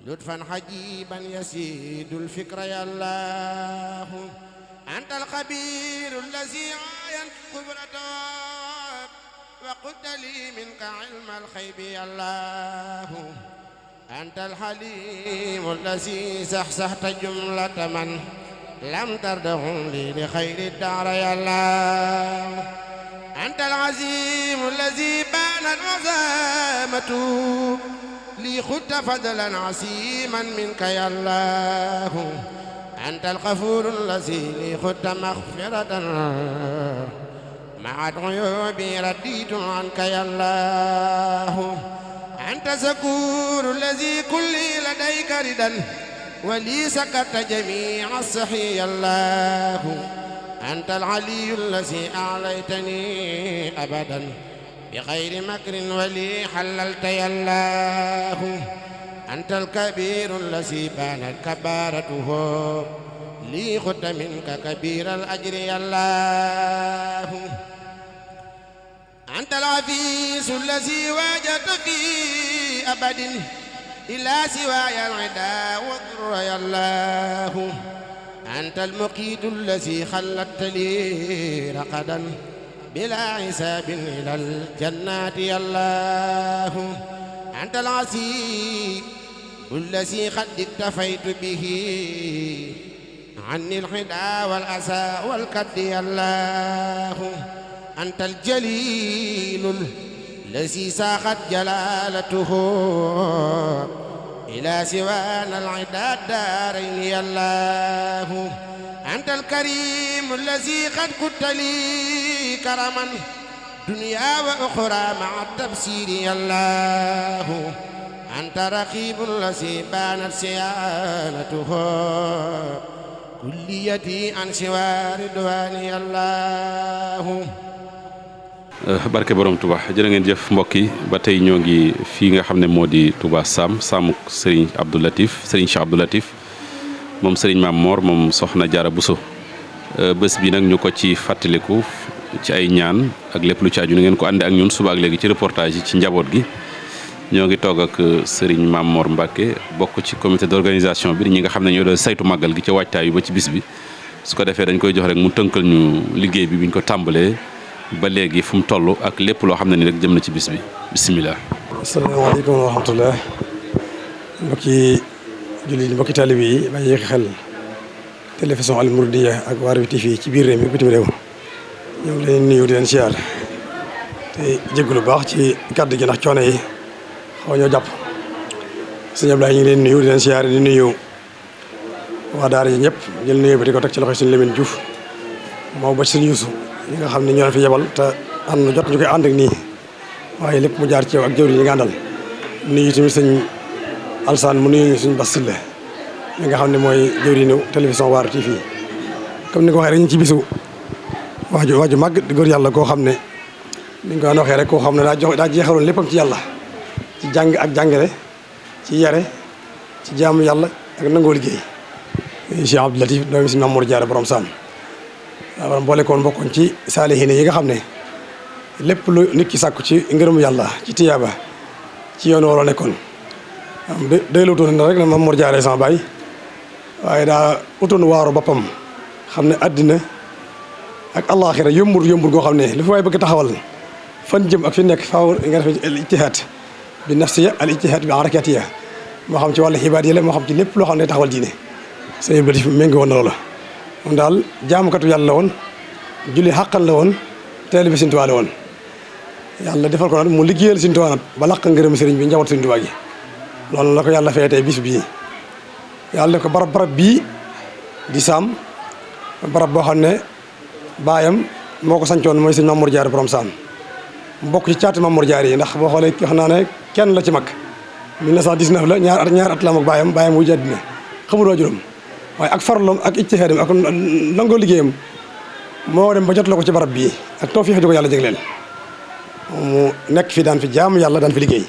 لطفا حجيبا يسيد الفكر يا الله أنت الخبير الذي عاينت قدرته وقلت لي منك علم الخيب يا الله أنت الحليم الذي سحسحت جملة من لم تردهم لي لخير الدار يا الله أنت العظيم الذي بانت عظامته لي خدت فضلا عسيما منك يا الله أنت الغفور الذي لي خدت مغفرة مع عيوبي رديت عنك يا الله أنت سكور الذي كلي لديك ردا ولي سكت جميع الصحي يا الله أنت العلي الذي أعليتني أبدا بغير مكر ولي حللت يا الله أنت الكبير الذي بانت كبارته لي خدت منك كبير الأجر يا الله أنت العفيس الذي واجدت في أبد إلى سواي العدا والضر يا الله أنت المقيت الذي خلدت لي رقدا بلا حساب إلى الجنات يا الله أنت العزيز الذي قد اكتفيت به عني الحدا والأسى والكد يا الله أنت الجليل الذي ساقت جلالته إلى سوانا العدا الدارين يا الله أنت الكريم الذي قد كنت لي كرما دنيا وأخرى مع التبصير يا الله أنت رقيب الذي بانت سيانته كليتي عن سوى رضواني يا الله barke borom Touba jërë ngeen jëf mbokk yi ba tey ñoo ngi fii nga xam ne moo di Touba Sam Samuk Serigne Abdou Latif Serigne Cheikh Abdou Latif moom Serigne Mame Mor moom Soxna Jaara Bousso bés bi nag ñu ko ci fàttaliku ci ay ñaan ak lépp lu ci aju na ngeen ko ànde ak ñun suba ak léegi ci reportage yi ci njaboot gi ñoo ngi toog ak Serigne Mame Mor Mbacke bokk ci comité d'organisation bi ñi nga xam ne ñoo doon saytu màggal gi ca waajtaay yu ba ci bis bi su ko defee dañ koy jox rek mu tënkal ñu liggéey bi biñ ko tàmbalee ba léegi fu mu toll ak lépp loo xam ne ni rek jëm na ci bis bi bisimilah. asalaamaaleykum wa rahmatullah mbokki jullit mbokki taalibe yi bàyyi xel télévision Al Mouridiyyah ak Waarwi TV ci biir réew mi bitim réew ñoo ngi leen nuyu di leen siyaar te jégalu baax ci kàddu gi ndax coono yi xaw ñoo jàpp sëñ Ablaye ñu ngi leen nuyu di leen siyaar di nuyu waa daara yi ñëpp jël nuyu bi di ko teg ci loxo suñu Lamine Diouf moo ba ci suñu Yuusu ñi nga xam ne ñoo fi yebal te ànd jot ñu koy ànd ak nii waaye lépp mu jaar ci yow ak jëwriñ yi nga àndal nuyu tamit sëñ Alsaan mu nuyu suñu Bas Silla mi nga xam ne mooy jëwriñu télévision Waarwi TV comme ni ko waxee rek ñu ci bisu waaju màgg di góor yàlla koo xam ne ni nga ko waxee rek koo xam ne daa jeexaloon léppam ci yàlla ci jàng ak jàngale ci yare ci jaamu yàlla ak nangoo liggéey Cheikh Abdou Latif doomi si Mame Mor Diarra borom Sam waaw boole koon bokkoon ci saalihiin yi nga xam ne lépp lu nit ki sàkku ci ngërëmu yàlla ci tiyaaba ci yoon waroo nekkoon am daylutoon na rek ne Mame Mor Diarra sama baay waaye daa utoon waaru boppam xam ne àddina ak àllaaxira yombur goo xam ne lu fi waay bëgg taxawal fan jëm ak fi nekk faaw nga def al ijtihaad bi nafsiya al ijtihaad bi harakatiya moo xam ci wàllu xibaar yi la moo xam ci lépp loo xam ne taxawal diine sëñ Latif méngi woon na loola moom daal jaamukatu yàlla la woon julli xàqal la woon teel bi Sëñ Tuubaa la woon yàlla defal ko nag mu liggéeyal Sëñ Tuubaa nag ba laq ngërëm sëriñ bi njaboot Sëñ Tuubaa gi loolu la ko yàlla fayee tey bis bii yàlla def ko barab bii di Saam barab boo xam ne baayam moo ko sancoon mooy sëñ Mame Mor Diarra borom Saam mu bokk ci caati Mame Mor Diarra yi ndax boo xoolee wax naa ne kenn la ci mag 1919 la ñaar at la am ak baayam wuy àddina xamul waajuram waaye ak farloom ak ijtihaadam ak nangoo liggéeyam moo dem ba jot la ko ci barab bii ak tawfiix ji ko yàlla jégleel mu nekk fi daan fi jaamu yàlla daan fi liggéey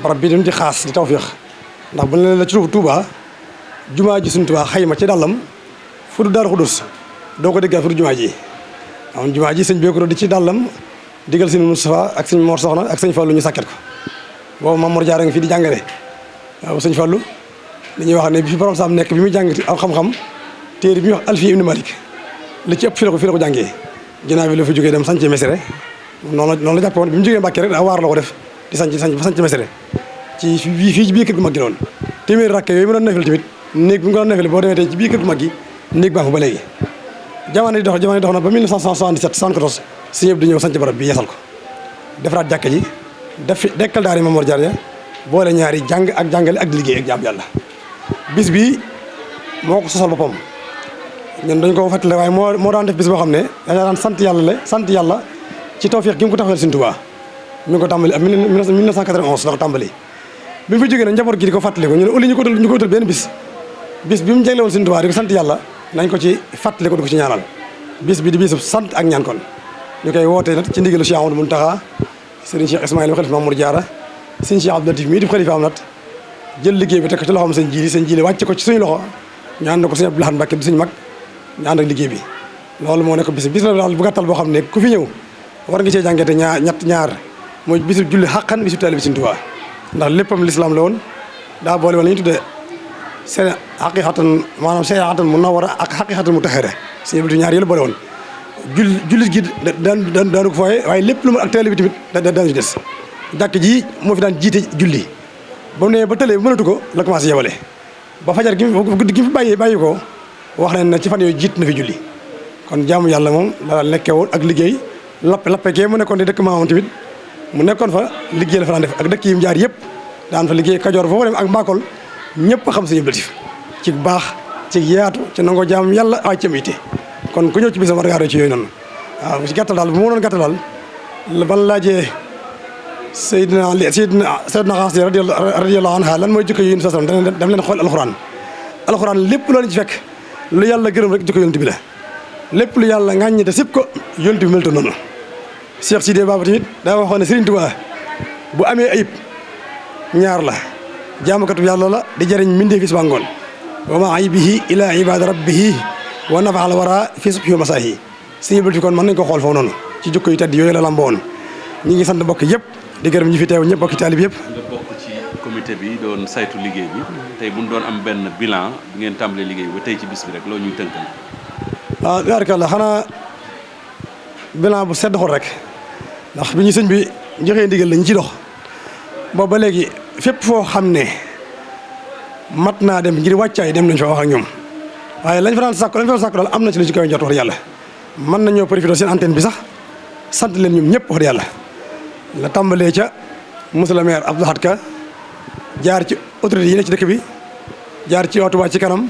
barab bii dañu ci xaas di tawfiix ndax bu ne la ci Tuubaa jumaa ji Sëñ Tuubaa xayma ci dàllam fu du Daaru Xudus doo ko déggal fu du jumaa ji am jumaa ji sëñ bi ko di ci dàllam digal sëñ Moustapha ak sëñ Mor Soxna ak sëñ Fallou ñu sàkket ko boobu Mame Mor Diarra nga fii di jàngale waaw sëñ Fallou dañuy wax ne bi fi borom saam nekk bi muy jàng am xam-xam téere bi ñuy wax Alfiya ibn Malik li ci ëpp fi la ko jàngee ginnaaw bi la fa jógee dem sanc Mesere noonu la jàppe woon bi mu jógee Mbàkke rek daa waar la ko def di sanc Mesere ci fii ci biir kër gu mag gi noonu téeméeri rakk yooyu mu doon nefel tamit néeg bi mu ko doon nefel boo demee tey ci biir kër gu mag gi néeg baa fa ba léegi jamono di dox na ba 1977 74 si ñëpp di ñëw sanc barab bi yeesal ko defaraat jàkka ji def fi dekkal daari Mamoor Jaara boole ñaari jàng ak jàngale ak di liggéey ak jaam yàlla bis bi moo ko sosal boppam ñun dañ ko fàttali waaye moo daan def bis boo xam ne dañaa daan sant yàlla ci tawfeex gi mu ko taxawal Sëriñ Tuubaa mi ngi ko tàmbali am 1991 la ko tàmbali bi mu fi jógee nag njaboot gi di ko fàttali ko ñu ne au lieu ñu ko utal benn bis bi mu jagle woon Sëriñ Tuubaa di ko sant yàlla nañ ko ci fàttali ko di ko ci ñaanal bis bi di bisu sant ak ñaan kon ñu koy wootee nag ci ndigalu Cheikh Amadou Mountakha Serigne Cheikh Ismaïla mu xalifa Mamour Diarra Serigne Cheikh Abdou Latif mii di xalifa am nat jël liggéey bi teg ko ci loxoom sëñ Jili wàcce ko ci suñu loxo ñu ànd ko sëñ Abdou Lahad Mbacké bi suñu mag ñu ànd ak liggéey bi loolu moo nekk bis la daal bu gàttal boo xam ne ku fi ñëw war nga cee jàngate ñaar mooy bisu julli xàqan bisu taalibe Sëriñ Tuubaa ndax léppam lislaam la woon daa boole woon la ñu tuddee seen xaqiqatan munawwara ak xaqiqatan mutahhara suñu bitu ñaar yëla boole woon jullit gi daanu ko fooye waaye lépp lu mu ak taalibe bi tamit daanu ci des jàkk ji moo fi daan jiite julli ba mu ne ba tëlee mënatu ko la commencé yebale ba fajar guddi gi fi bàyyi ko wax nañ ne ci fan yooyu jiit na fi julli kon jaamu yàlla moom la nekkee woon ak liggéey lappe kee mu nekkoon di dëkk maamam tamit mu nekkoon fa liggéey la fa daan def ak dëkk yi mu jaar yëpp daan fa liggéey Kajoor foofu dem ak Mbakol ñëpp xam Sëñ Abdou Latif ci baax ci yaatu ci nangoo jaamu yàlla waaye ci ite kon ku ñëw ci bisam war ngaa roy ci yooyu noonu waaw ci gàttal daal bu mu doon gàttal daal ban laajee Seydina Xaas radiyallahu anha lan mooy jikko yi sa sallam dam leen xool alxuraan lépp loolu ci fekk lu yàlla gërëm rek jikko yonent bi la lépp lu yàlla ŋàññi te sib ko yonent bi meltu noonu Cheikh Sidé Baba tamit daa waxoon ne Serigne Touba bu amee ayib ñaar la jaamukatu yàlla la di jëriñ mbindee fi suba ngoon wa ma aybihi ila ibada rabbihi wa nafaal wara fi subhi wa masaahi Sëñ Abdou Latif kon mën nañ ko xool foofu noonu ci jikko yu tedd yooyu la lamboon ñi ngi sant mbokk yëpp di gërëm ñi fi teew ñëpp bokki taalib yëpp nga bokk ci comité bi doon saytu liggéey bi tey bu ñu doon am benn bilan bi ngeen tàmbalee liggéey ba tey ci bis bi rek loo ñuy tënkal. waaw baarkalla xanaa bilan bu sedd xol rek ndax bi ñu sëñ bi joxee ndigal lañ ci dox boobu ba léegi fépp foo xam ne mat naa dem ngir wàccaay dem nañ fa wax ak ñoom waaye lañ fa daan sàkku daal am na ci lu ci koy jot wax yàlla mën nañoo profité seen antenne bi sax sant leen ñoom ñëpp wax yàlla la tàmbalee ca monsieur le maire Abdou Lahad Ka jaar ci autorité yi ne ci dëkk bi jaar ci Touba ci kanam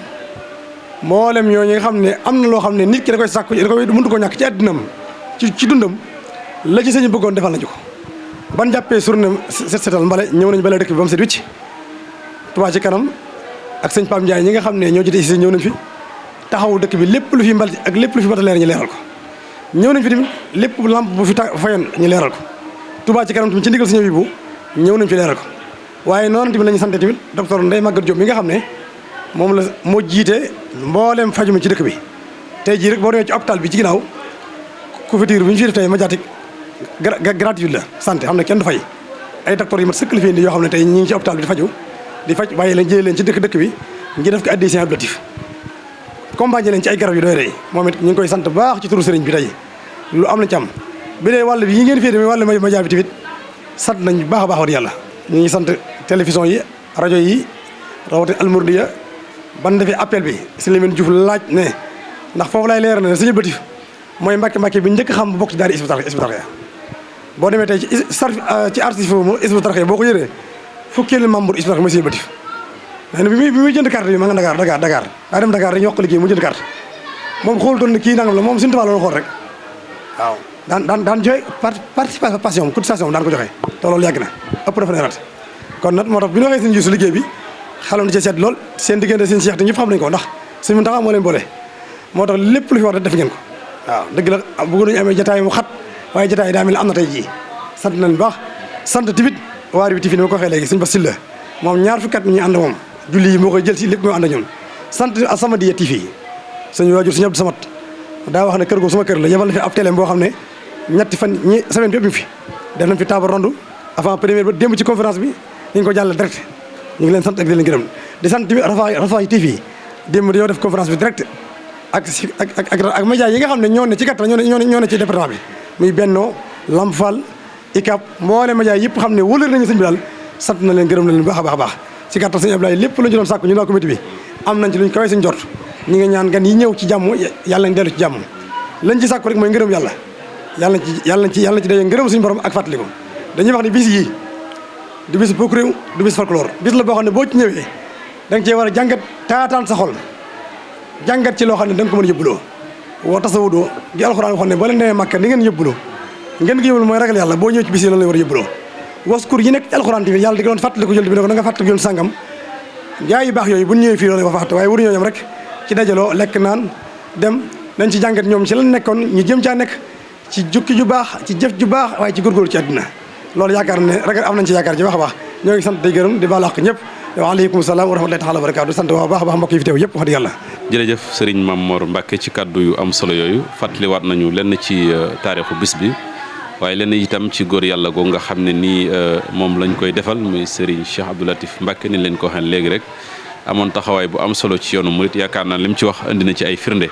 mboolem ñooñu nga xam ne am na loo xam ne nit ki da koy sàkku da koy mëntu ko ñàkk ci àddinam ci dundam la ci sëñ bëggoon defal nañu ko ban jàppee journée set setal mbale ñëw nañu bale dëkk bi ba mu set wicc Touba ci kanam ak sëñ Pam Ndiaye ñi nga xam ne ñoo jotee si ñëw nañ fi taxawu dëkk bi lépp lu fi mbal ak lépp lu fi bata leer ñu leeral ko ñëw nañ fi tamit lépp lamp bu fi fayoon ñu leeral ko Touba ci kanam tamit ci ndigal sëñ bi ñëw nañ fi leeral ko waaye noonu tamit la ñu sant tamit docteur Ndeye Maguette Diop mi nga xam ne moom la moo jiite mboolem faju mi ci dëkk bi tey jii rek boo demee ci hôpital bi ci ginnaaw couverture bi ñu fi def tey médiatique gratuite la santé xam ne kenn du fay ay docteurs yi mat sëkk la fi indi yoo xam ne tey ñi ngi ci hôpital bi di faj waaye lañ jëlee leen ci dëkk bi ngir def ko addi Sëñ Abdou Latif accompagné leen ci ay garab yu doy moom it ñu ngi koy sant baax ci turu sëriñ bi tey lu am na ci am bi dee wàll bi yi ngeen féete wàllu média bi tamit sant nañ baax a baax wax yàlla ñu ngi sant télévision yi rajo yi rawatina Almouridiya ban defee appel bi si Lamine Diouf laaj ne ndax foofu lay leeral ne Sëñ Abdou Latif mooy mbàkke bi njëkk xam bu bokk ci daara Hizbut Tarqiyyah boo demee tey ci archive mu Hizbut Tarqiyyah boo ko yëree fukkeelu membre Hizbut Tarqiyyah mooy Sëñ Abdou Latif bi muy jënd carte bi ma nga Dakar daa dem Dakar rek ñu wax ko liggéey mu jënd carte moom xoolutoon ne kii nangam la moom Sëñ Tuubaa la xool rek waaw daan joxe participation cotisation daan ko joxe te loolu yàgg na ëpp dafa ne rat kon nag moo tax bi ñu waxee seen jiitu liggéey bi xalam di ci seet lool seen diggante seen Cheikh te ñëpp xam nañ ko ndax Sëñ Muntaxa moo leen boole moo tax lépp lu fi war def ngeen ko waaw dëgg la bëgg nañu amee jotaay mu xat waaye jotaay daa mel ne am na tey jii sant nañ baax sant tamit Waarwi TV ni ma ko waxee léegi Sëñ Bass Sylla moom ñaar fukki at mi ñuy ànd moom julli yi moo koy jël si lépp moo ànd ñun sant As-Samadiyya TV sëñ waajur Sëñ Abdou Samad daa wax ne kër googu sama kër la yebal na fi ab télé boo xam ne ñetti fan semaine bi yëpp ñu fi def nañ fi table ronde avant première ba démb ci conférence bi dañ ko jàll direct ñu ngi leen sant ak di leen gërëm di sant tamit Rafah TV démb dañoo def conférence bi direct ak média yi nga xam ne ñoo ne ci gàttal ñoo ne ci département bi muy Benno Lamp Fall ICAP mboolem média yëpp xam ne wóolal nañu sëñ bi daal sant na leen gërëm na leen baax a baax a baax ci gàttal sëñ Abdoulaye lépp lu ñu doon sàkku ñu waa comité bi am nañ ci luñ kawee suñ jort ñi nga ñaan gan yi ñëw ci jàmm yàlla nañ dellu ci jàmm lañ ci sàkku rek mooy ngërëm yàlla nañ ci daje ngërëm suñu borom ak fàttaliku dañuy wax ne bis yii du bis bokk réew du bis folklore bis la boo xam ne boo ci ñëwee da nga cee war a jàngat taataan sa xol jàngat ci loo xam ne da nga ko mën a yóbbuloo woo tasawudoo gi alxuraan waxoon ne boo leen demee Màkka ni ngeen yóbbuloo ngeen ko yóbbuloo mooy ragal yàlla boo ñëwee ci bis yi loolu lay war a yóbbuloo waskur yi nekk ci alxuraan tamit yàlla di ko doon fàttaliku jël bi ne ko da nga fàttaliku yoon sàngam gaa yu baax yooyu bu ñëwee fii loolu lay wax fàtte waaye waruñoo ñoom rek ci dajaloo lekk naan dem nañ ci jàngat ñoom ci lan nekkoon ñu jëm caa nekk ci jukki ju baax ci jëf ju baax waaye ci góorgóorlu ci àddina loolu yaakaar ne ragal am nañ ci yaakaar ci wax a baax ñoo ngi sant day gërëm di baal àq ñëpp waaleykum salaam wa rahmatullahi taala wa barakaatu sant waa baax a baax mbokk yi fi teew yëpp wax dëgg yàlla jërëjëf sëriñ Mame Mor Mbacke ci kàddu yu am solo yooyu fàttaliwaat nañu lenn ci taarixu bis bi waaye lenn itam ci góor yàlla googu nga xam ne nii moom lañ koy defal muy sëriñ Cheikh Abdou Latif Mbacke ni leen ko waxee léegi rek amoon taxawaay bu am solo ci yoonu murit yaakaar naa li mu ci wax indi na ci ay firnde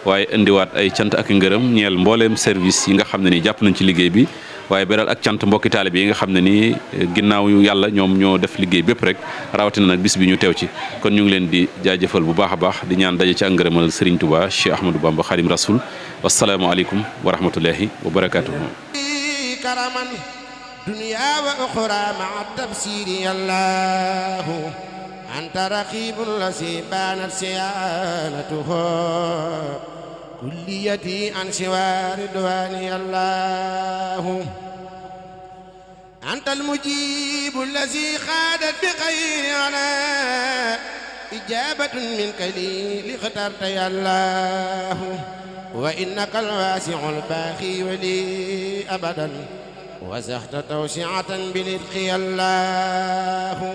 waaye indiwaat ay cant ak ngërëm ñeel mbooleem service yi nga xam ne nii jàpp nañ ci liggéey bi waaye beral ak cant mbokki taalibe yi nga xam ne nii ginnaaw yàlla ñoom ñoo def liggéey bépp rek rawatina nag bis bi ñu teew ci kon ñu ngi leen di jaajëfal bu baax a baax di ñaan daje ci ak ngërëmal Serigne Touba Cheikh Ahmadou Bamba Khadim Rasoul wasalaamualeykum wa rahmatullahi wa barakatuhu karaman dunya wa ukhra ma'a tafsiri yallahu anta raqibun lasi banat siyanatuhu كليتي عن سوى رضواني الله أنت المجيب الذي خادت بخير على إجابة منك لي لاخترت يا الله وإنك الواسع الباقي ولي أبدا وزحت توسعة بلدق يا الله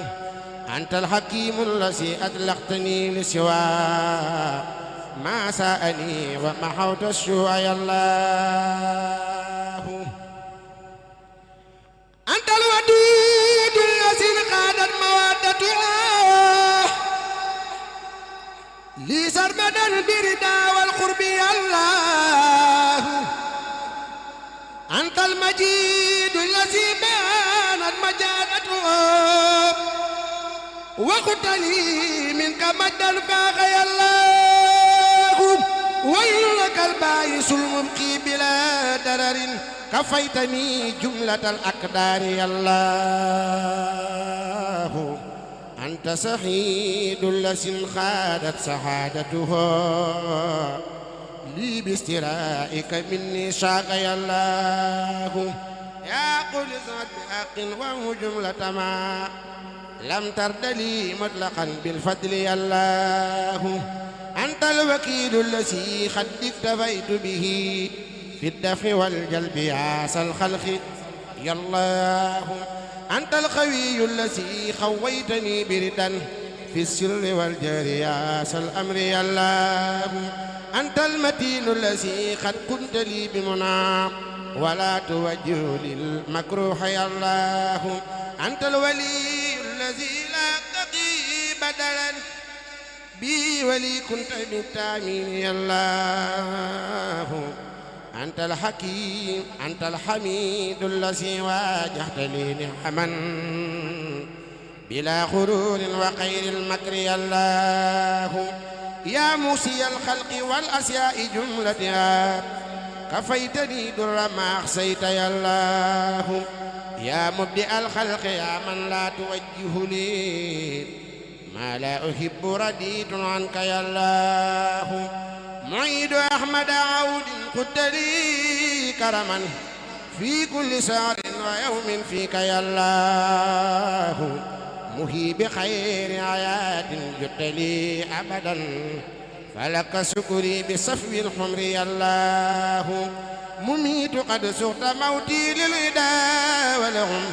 أنت الحكيم الذي أطلقتني لسواه ما ساءني ومحوت السوء يا الله أنت الودود الذي قادت مودته لي سرمدا بردا والقرب يا الله أنت المجيد الذي بانت مجادته وقلت لي منك مجدا فاق يا الله وإنك الباعث المبقي بلا درر كفيتني جملة الأقدار يا الله أنت سعيد الذي خادت سعادته لي باسترائك مني شاق يا الله يا قل زاد بحق وهو جملة ما لم ترد لي مطلقا بالفضل يا الله أنت الوكيل الذي قد اكتفيت به في الدفع والجلب عاصى الخلق يا الله أنت القوي الذي خويتني بردا في السر والجهر عاصى الأمر يا الله أنت المتين الذي قد كنت لي بمنى ولا توجه للمكروه يا الله أنت الولي الذي لا تقي بدلا بي ولي كنت بالتامين يا الله أنت الحكيم أنت الحميد الذي واجهت لي نعما بلا غرور وخير المكر يا الله يا موسي الخلق والأشياء جملتها كفيتني در ما أحصيت يا الله يا مبدئ الخلق يا من لا توجه لي ما لا أحب رديت عنك يا الله معيد أحمد عود قلت لي كرما في كل سهر ويوم فيك يا الله مهي بخير آيات جدت لي أبدا فلك شكري بصفو الحمر يا الله مميت قد سقت موتي للعدا ولهم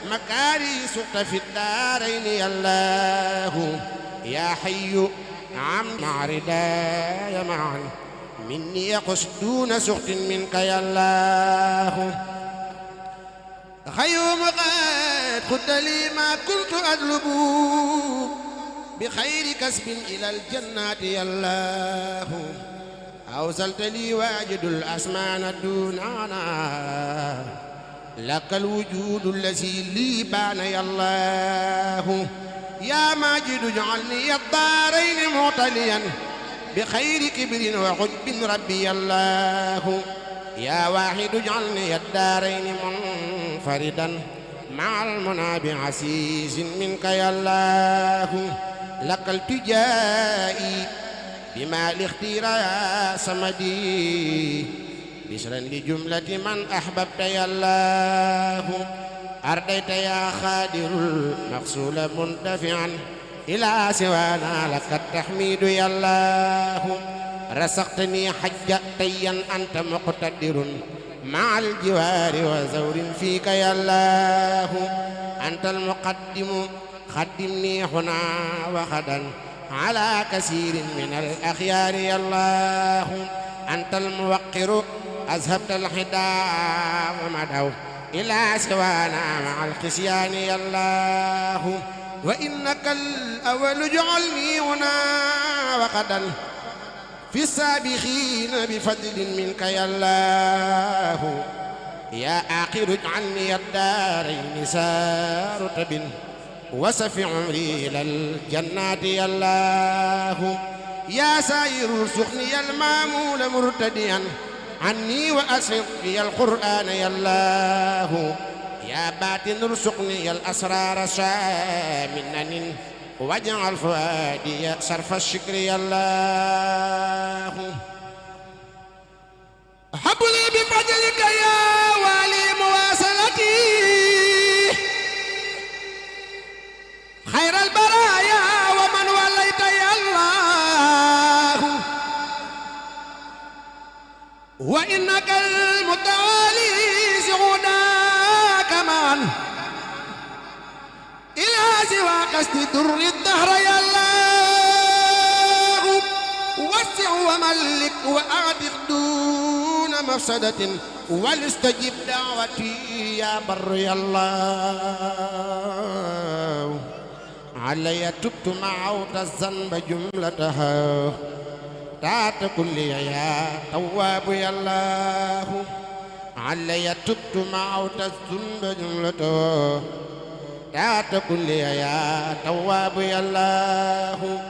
مكاري سقت في الدارين يا الله يا حي عم معردا معا مني قصدون سخط منك يا الله خيوم قد خد لي ما كنت أطلب بخير كسب إلى الجنات يا الله أوصلت لي واجد الأسمان دوننا لك الوجود الذي لي بان يا الله يا ماجد اجعلني الدارين معتليا بخير كبر وعجب ربي الله يا واحد اجعلني الدارين منفردا مع المنى بعسيس منك يا الله لك التجائي بما الاختيار يا سمدي بشرا لجملة من أحببت يا الله أرديت يا خادر المغسول منتفعا إلى سوانا لك التحميد يا الله رزقتني حجتيا أنت مقتدر مع الجوار وزور فيك يا الله أنت المقدم خدمني هنا وغدا على كثير من الأخيار يا الله أنت الموقر أذهبت الحدا ومدوا إلى سوانا مع الخسيان يا الله وإنك الأول اجعلني هنا وغدا في السابقين بفضل منك يا الله يا آخر اجعلني الدارين سار تب وسف عمري إلى الجنات يا الله يا سائر ارزقني المامول مرتديا عني وأسق في القرآن يا الله يا باطن ارزقني الأسرار شامنا واجعل فؤادي صرف الشكر يا الله هب لي بفضلك يا والي مواصلتي خير البرايا ومن وليت يا الله وإنك المتوالي سعوداك معا إلى سوى قصد در الدهر يا الله وسع وملك وأعتق دون مفسدة ولستجب دعوتي يا بر يا الله علي تبت معوت الذنب جملتها تات كل يا تواب يا الله علي تبت معوت الذنب جملتها تات كل يا تواب يا الله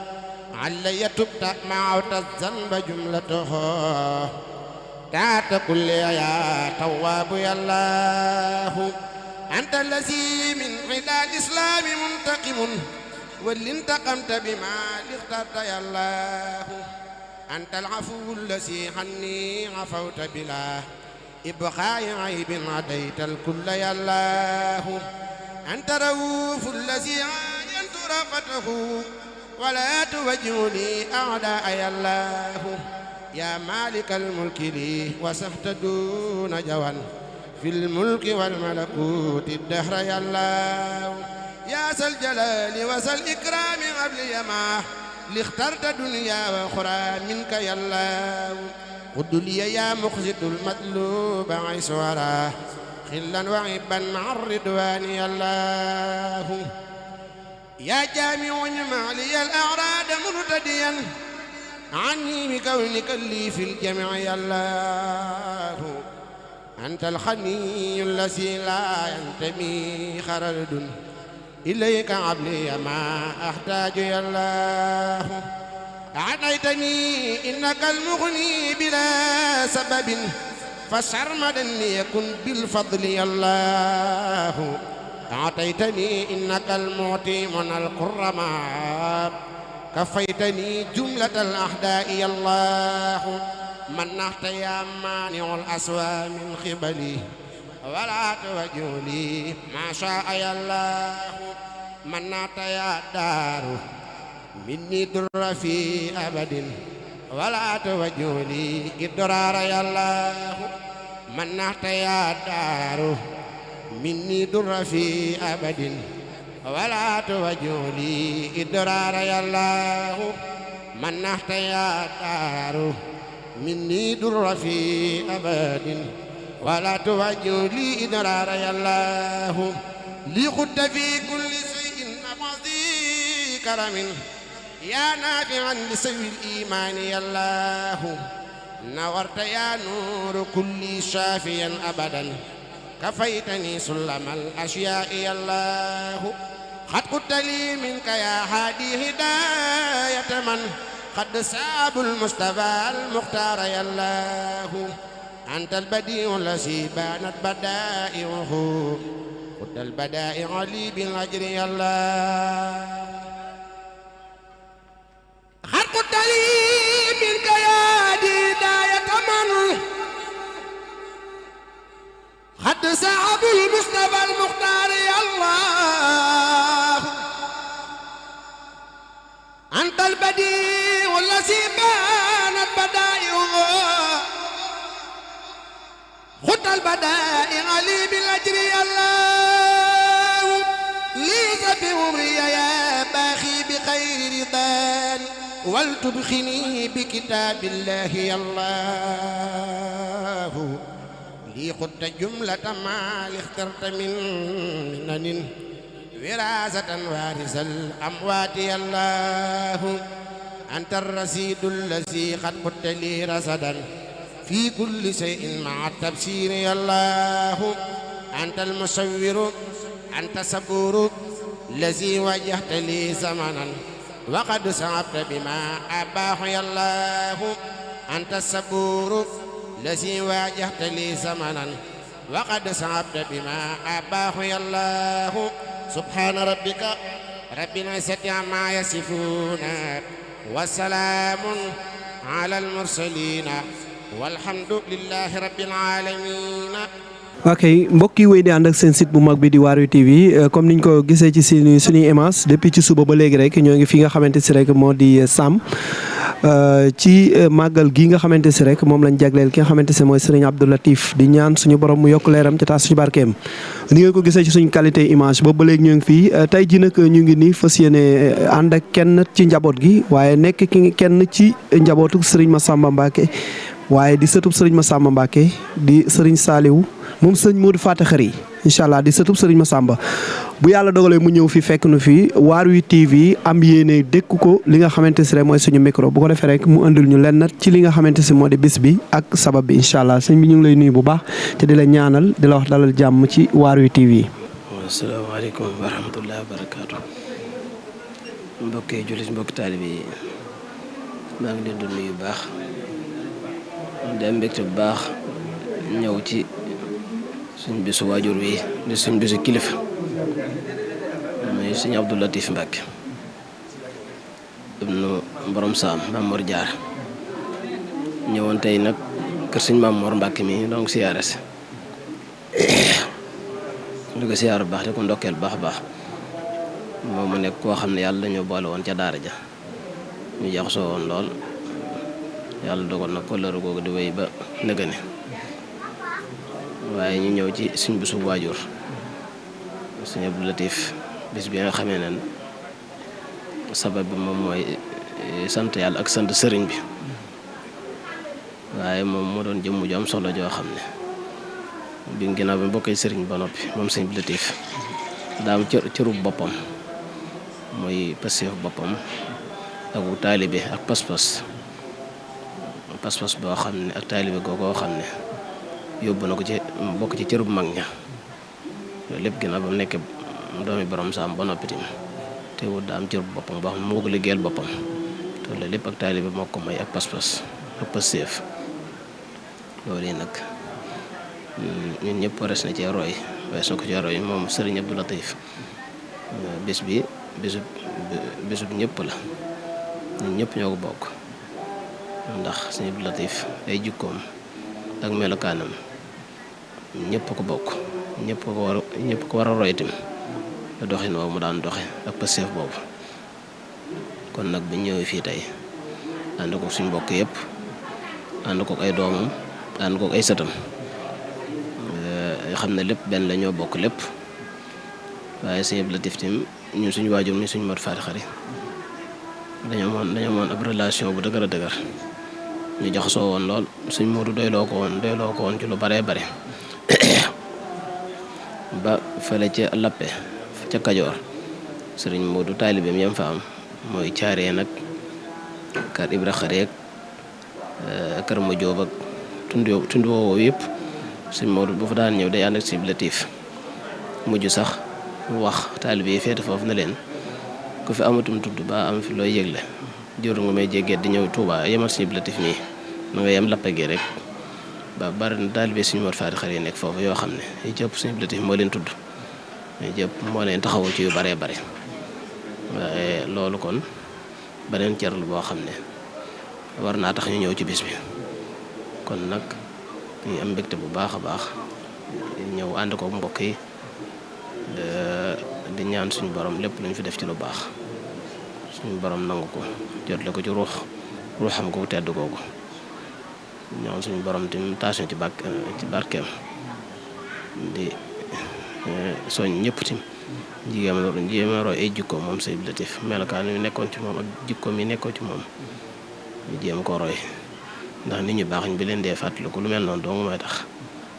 علي تبت معوت الذنب جملتها تات كل يا تواب يا الله أنت الذي من عدا الإسلام منتقم واللي انتقمت بما اخترت يا الله أنت العفو الذي عني عفوت بلا إبقاء عيب عديت الكل يا الله أنت رؤوف الذي عاينت رافته ولا توجهني أعداء يا الله يا مالك الملك لي وسحت دون جوان في الملك والملكوت الدهر يا الله يا ذا الجلال وذا الإكرام قبل ما لاخترت دنيا وأخرى منك يا الله قد لي يا مخزد المطلوب عيس وراه خلا وعبا مع الرضوان يا الله يا جامع مع لي الأعراض مرتديا عني بكونك لي في الجميع يا الله أنت الخني الذي لا ينتمي خرد إليك عبلي ما أحتاج يا الله أعطيتني إنك المغني بلا سبب فسرمدا ليكن بالفضل يا الله أعطيتني إنك المعطي من الكرماء كفيتني جملة الأحداء يا الله منحت يا مانع الأسوى من قبلي ولا توجه لي ما شاء يا الله منحت يا دار مني در في أبد ولا توجه لي إضرار يا الله منحت يا دار مني در في أبد ولا توجه لي إضرار يا الله منحت يا دار مني در في أبد ولا توجه لي إدرار يا الله لي خدت في كل شيء ماضي كرم يا نافعا لسوي الإيمان يا الله نورت يا نور كل شافيا أبدا كفيتني سلم الأشياء يا الله قد قلت لي منك يا هادي هداية من قد ساب المصطفى المختار يا الله أنت البديع الذي بانت بدائعه قد البدائع لي بالأجر يا الله قد قلت لي منك يا هداية من قد ساب المصطفى المختار يا الله أنت البديع الذي بانت بدائعه خذ البدائع لي بالأجر يا الله ليس في عمري يا باخي بخير رضان ولتبخني بكتاب الله يا الله لي خذت جملة ما اخترت من منن وراثة وارث الأموات يا الله أنت الرصيد الذي قد قلت لي رصدا في كل شيء مع التبشير يا الله أنت المصور أنت الصبور الذي وجهت لي زمنا وقد صعبت بما أباح يا الله أنت الصبور الذي واجهت لي زمنا وقد صعبت بما أباح يا الله سبحان ربك رب العزة عما يصفون وسلام على المرسلين walhamdulillahi rabbil alamin. ok mbokk yi wéy di ànd ak seen site bu mag bi di Waarwi TV comme niñ ko gisee ci suñuy image depuis ci suba ba léegi rek ñoo ngi fi nga xamante si rek moo di Sam ci màggal gi nga xamante si rek moom lañ jagleel ki nga xamante si mooy Serigne Abdou Latif di ñaan suñu borom mu yokk leeram ca taas suñu barkeem ni ngeen ko gisee ci suñu qualité image boobu ba léegi ñoo ngi fii tey ji nag ñu ngi nii fas yéene ànd ak kenn ci njaboot gi waaye nekk kenn ci njabootu Serigne Massamba Mbacké waaye di sëtub Serigne Massamba Mbacké di Serigne Saliou moom sëñ Modou Faty Khary incha allah di sëtub Serigne Massamba bu yàlla dogalee mu ñëw fi fekk nu fi Waarwi TV am yéene dékk ko li nga xamante si rek mooy suñu micro bu ko defee rek mu andil ñu lenn ci li nga xamante si moo di bis bi ak sabab bi incha allah sëñ bi ñu ngi lay nuyu bu baax te di la ñaanal di la wax dalal jàmm ci Waarwi TV. asalaamaaleykum wa rahmatulah wa barakaatu mbokki jullit mbokki taalibe yi maa ngi leen di nuyu bu baax di am mbégte bu baax ñëw ci suñ bisu waajur wi di suñ bisu kilifa muy sëñ Abdou Latif Mbacké ibnu borom Saam Maam Mor Jaar ñëwoon tey nag kër sëñ Maam Mor Mbacké mi donc siyaare si di ko siyaar bu baax di ko ndokkeel baax a baax moom mu nekk koo xam ne yàlla dañoo boole woon ca daara ja ñu jaxasoo woon lool yàlla dogal na kóllëre googu di wéy ba nëgëne waaye ñu ñëw ci suñ bisu waajur sëñ Abdou Latif bis bi nga xamee ne sabab bi moom mooy sant yàlla ak sant sëriñ bi waaye moom moo doon jëmm ju am solo joo xam ne bi ginnaaw bi bokkee sëriñ ba noppi moom sëñ Abdou Latif daa am cëru boppam mooy passeef boppam ak taalibe ak pas-pas boo xam ne ak taalibe googoo xam ne yóbbu na ko ci bokk ci cërub mag ña loolu lépp ginnaaw ba mu nekk doomi borom Saam ba noppi tamit teewul daa am cërub boppam boo xam ne moo ko liggéeyal boppam te loolu lépp ak taalibe moo ko may ak pas-pas ak passeef loolu yi nag ñun ñëpp warees na cee roy wees na ko cee roy moom Serigne Abdou Latif bés bi bésub ñëpp la ñun ñëpp ñoo ko bokk ndax Serigne Abdou Latif ay jikkoom ak melokaanam ñëpp ko bokk ñëpp ko war a roy itam te doxin woowu mu daan doxe ak passeef boobu kon nag bu ñëwee fii tey ànd ko suñ mbokk yëpp ànd ko ay doomam ànd ko ay sëtam xam ne lépp benn la ñoo bokk lépp waaye Serigne Abdou Latif tim ñun suñu waajur mi suñu Modou Faty Khary dañoo amoon ab relation bu dëgër a dëgër ñu jaxasoo woon lool suñ Modou doyloo ko woon ci lu baree bare ba fële ca Lappe ca Kajoor sëriñ Moodu taalibeem yam fa am mooy caaree nag kër Ibra Xareek kër ma Jóob ak tund woowu yëpp sëriñ Moodu bu fa daan ñëw day ànd ak Sëriñ Latif mujj sax wax taalibe yi feete foofu na leen ku fi amatum tudd ba am fi looy yëgle jëru nga may jéggeet di ñëw Touba yemal Sëriñ Latif nii na nga yem Lappe gi rek ba bari na taalibe suñu Mor Faati Xari nekk foofu yoo xam ne yi jëpp Sëriñ Latif moo leen tudd yi jëpp moo leen taxawul ci yu baree bare waaye loolu kon beneen cër la boo xam ne war naa tax ñu ñëw ci bis bi kon nag ñu am mbégte bu baax a baax ñëw ànd ko mbokk yi di ñaan suñu borom lépp lu ñu fi def ci lu baax suñu borom nangu ko jotle ko ci ruuxam ko tedd googu ñaan suñu borom tim taas ci barkeem di soñ ñëpp tim jéem a roy ay jikko moom Sëriñ Latif melokaan yu nekkoon ci moom ak jikko mi nekkoon ci moom ñu jéem ko roy ndax nit ñu baax ñu bi leen dee fàttaliku lu mel noonu dong mooy tax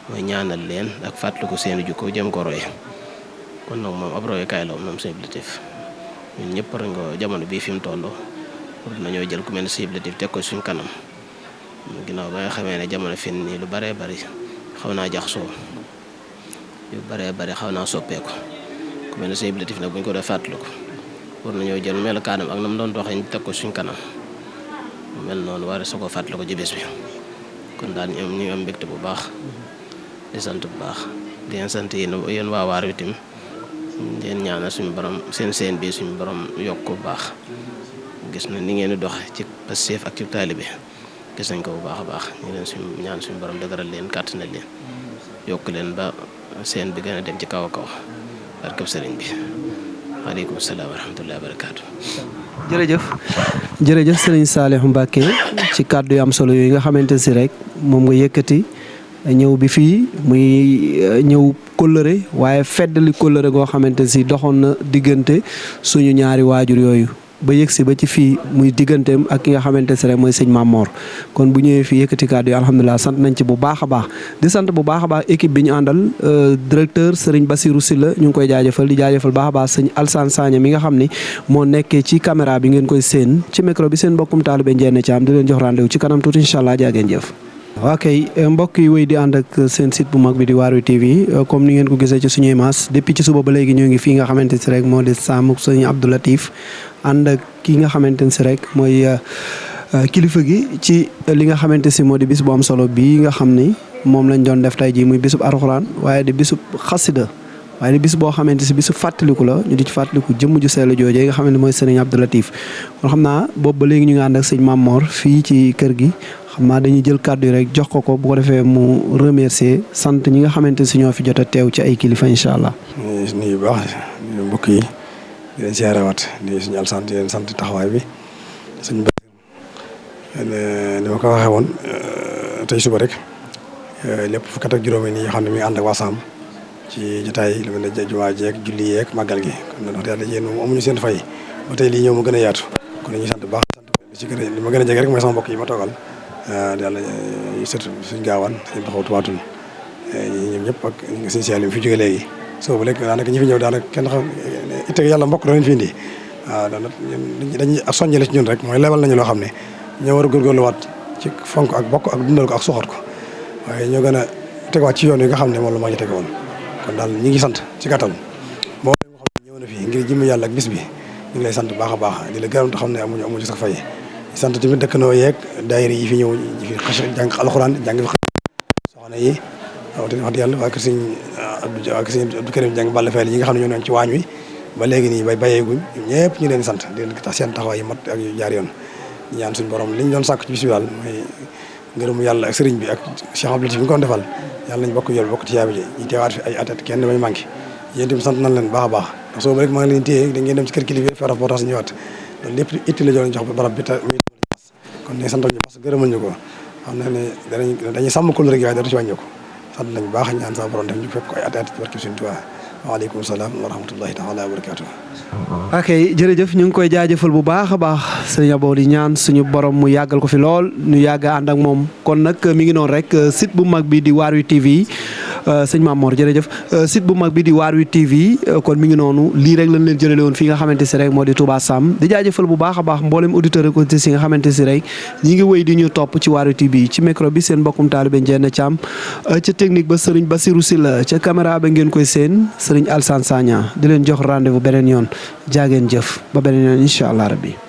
mooy ñaanal leen ak fàttaliku seeni jikko jéem ko roy kon nag moom ab royukaay la moom Sëriñ Latif ñun ñëpp war nga jamono bii fi mu toll pour nañoo jël ku mel ne Sëriñ Latif teg ko suñ kanam ginnaaw ba nga xamee ne jamono fi nii lu baree bari xaw naa jaxasoo yu baree bari xaw naa soppeeku ku mel ne Sëriñ Latif nag bu ñu ko dee fàttaliku war nañoo jël melokaanam ak na mu doon doxee ñu teg ko suñ kanam mel noonu war sa ko fàttaliku ci bés bi kon daal ñu ngi am mbégte bu baax di sant bu baax di leen sant yéen waa Waarwi tim di leen ñaanal suñu borom seen bi suñu borom yokk bu baax gis na ni ngeen di doxe ci passeef ak ci taalibe gis nañ ko bu baax a baax ñu leen suñu ñaan suñu borom dëgëral leen kàttanal leen yokk leen ba seen bi gën a dem ci kaw a kaw barkeb sëriñ bi waaleykum salaam wa rahmatullahi wa barakaatu. jërëjëf sëriñ Saliou Mbacké ci kàddu yu am solo yooyu nga xamante si rek moom nga yëkkati ñëw bi fii muy ñëw kóllëre waaye feddali kóllëre goo xamante si doxoon na diggante suñu ñaari waajur yooyu ba yëg si ba ci fii muy digganteem ak ki nga xamante si rek mooy sëñ Mame Mor kon bu ñëwee fii yëkkati kàddu yi alhamdulilah sant nañ ci bu baax a baax di sant bu baax a baax équipe bi ñu àndal directeur Serigne Bassirou Sylla ñu ngi koy jaajëfal di jaajëfal baax a baax sëñ Alsane Sagna mi nga xam ni moo nekkee ci caméra bi ngeen koy séen ci micro bi seen mbokkum taalibe Ndiéné Thiam di leen jox rendez-vous ci kanam tuuti incha allah jaageen jëf. ok mbokk yi wéy di ànd ak seen site bu mag bi di Waarwi TV comme ni ngeen ko gisee ci suñuy maas depuis ci suba ba léegi ñoo ngi fii nga xamante si rek moo di Sam sëñ Abdou Latif ànd ak kii nga xamante si rek mooy kilifa gi ci li nga xamante si moo di bis bu am solo bii nga xam ni moom lañ doon def tey jii muy bisub Alxuraan waaye di bisub xasida waaye di bis boo xamante si bisu fàttaliku la ñu di ci fàttaliku jëmm ju sell joojee nga xamante mooy sëriñ Abdou Latif kon xam naa boobu ba léegi ñu ngi ànd ak sëñ Mame Mor fii ci kër gi xam naa dañuy jël kàddu yi rek jox ko bu ko defee mu remercier sant ñi nga xamante si ñoo fi jot a teew ci ay kilifa incha allah. nuyu bu baax mbokk yi di leen siyaarewaat di suñu Alsaan di leen sant taxawaay bi suñu ni ma ko waxee woon tey suba rek lépp fukki at ak juróomi nii yoo xam ne mi ngi ànd ak waa Sam ci jotaay lu mel ne jumaa jeeg julli yeeg màggal gi kon nag wax dëgg yàlla yéen moom amuñu seen fay ba tey lii ñëw mu gën a yaatu kon dañuy sant bu baax sant ci gën a li ma gën a jege rek mooy sama mbokk yi ma toogal yàlla surtout suñ gaawaan suñ taxaw tubaatul ñoom ñëpp ak suñu siyaal yi fi jóge léegi soo bu lekk daanaka ñi fi ñëw daanaka kenn xam itte yàlla mbokk danañ fi indi waaw dañuy soññale ci ñun rek mooy lebal nañu loo xam ne ñoo war a góorgóorluwaat ci fonk ak bokk ak dundal ko ak soxat ko waaye ñoo gën a tegawaat ci yoon yi nga xam ne moom la maa ñu tege woon kon daal ñi ngi sant ci gàttal boo xam ne ñëw na fii ngir jëmm yàlla ak bis bi ñu ngi lay sant baax a baax di la gërëm te xam ne amuñu sax fay sant tamit dëkkandoo yeeg daayira yi fi ñëw yi fi xas jàng alxuraan jàng fi soxna yi wax dëgg yàlla waa kër sëñ Abdou Karim jàng Balla Fay yi nga xam ne ñoo newoon ci waañ wi ba léegi nii bayeeguñ ñëpp ñu leen sant di leen tax seen taxawaay yi mat ak yu jaar yoon ñu ñaan suñu borom li ñu doon sàkk ci bis bi daal mooy ngërëmu yàlla ak sëriñ bi ak Cheikh Abdou Latif bi ñu ko doon defal yàlla nañ bokk bokk ci yaabi ji ñu teewaat fi ay at kenn damay manqué yéen tamit sant nañ leen baax a baax ndax soo ba rek maa ngi leen téye da ngeen dem ci kër kilifa fa reportage ñëwaat loolu lépp itti la jox barab bi kon ne santal ñu parce que gërëmal ñu ko xam na ne dañuy sàmm ko rek waaye dara ci wàññi ko sant nañ baax ñaan sa borom def ñu fekk ko ay at ci barke Sëriñ Tuubaa waaleykum salaam wa rahmatullahi taala wa barakaatu. ok jërëjëf ñu ngi koy jaajëfal bu baax a baax sëriñ Abo di ñaan suñu borom mu yàggal ko fi lool ñu yàgg ànd ak moom kon nag mi ngi noonu rek site bu mag bi di Waarwi TV sëñ Mame Mor jërëjëf site bu mag bi di Waar wi TV kon mi ngi noonu lii rek lañ leen jëlale woon fi nga xamante si rek moo di Touba Sam di jaajëfal bu baax a baax mboolem auditeur ak auditrices yi nga xamante si rek ñi ngi wéy di ñu topp ci Waar wi TV ci micro bi seen mbokkum taalibe Ndiéna Thiam ca technique ba Serigne Bassirou Sylla ca caméra ba ngeen koy seen Serigne Alsane Sagna di leen jox rendez-vous beneen yoon jaageen jëf ba beneen yoon incha allah rabbi